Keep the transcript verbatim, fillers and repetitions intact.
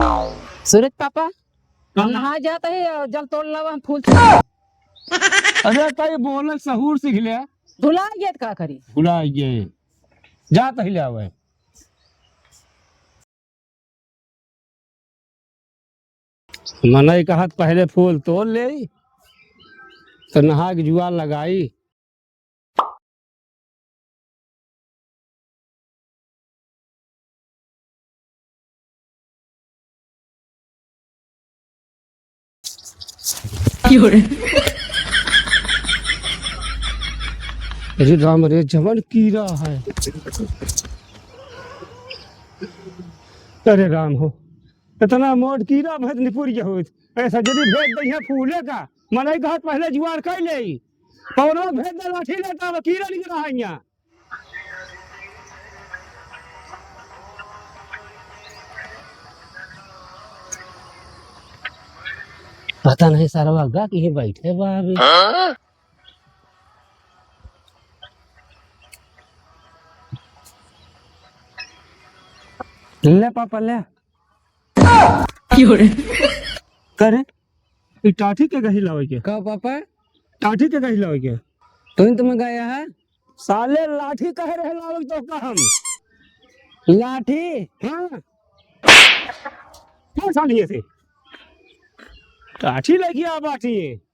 सूरज पापा, कहाँ? नहा जात है और जल तोड़ लावा, हम फूल चढ़ा। अरे ताई, बोले सहूर सीख ले। भुला गए त का करी? भुला गए। जा तही ले आवे। मनई कहत पहले फूल तोड़ ले, तो नहा के जुआर लगाई। अरे राम रे, जवन कीड़ा है। अरे राम हो, इतना मोट कीड़ा भेद निपुर गया होत। ऐसा यदि भेद दइहे फूले का, मनई कहत पहले जुआर कर ले। कौनो भेद दे लाठी लेता, वो कीड़ा निकला है यहाँ। पता नहीं सरवा गा कहीं बैठे बा अभी। ले पापा ले। का रे? ई टाठी के गही लावे के? का पापा? टाठी के गही लावे के? तुम तो मैं गया है। साले लाठी कहे रहे लावे तो का हम? लाठी? हाँ। कौन साली है से? टाठी लेके आ बाटी।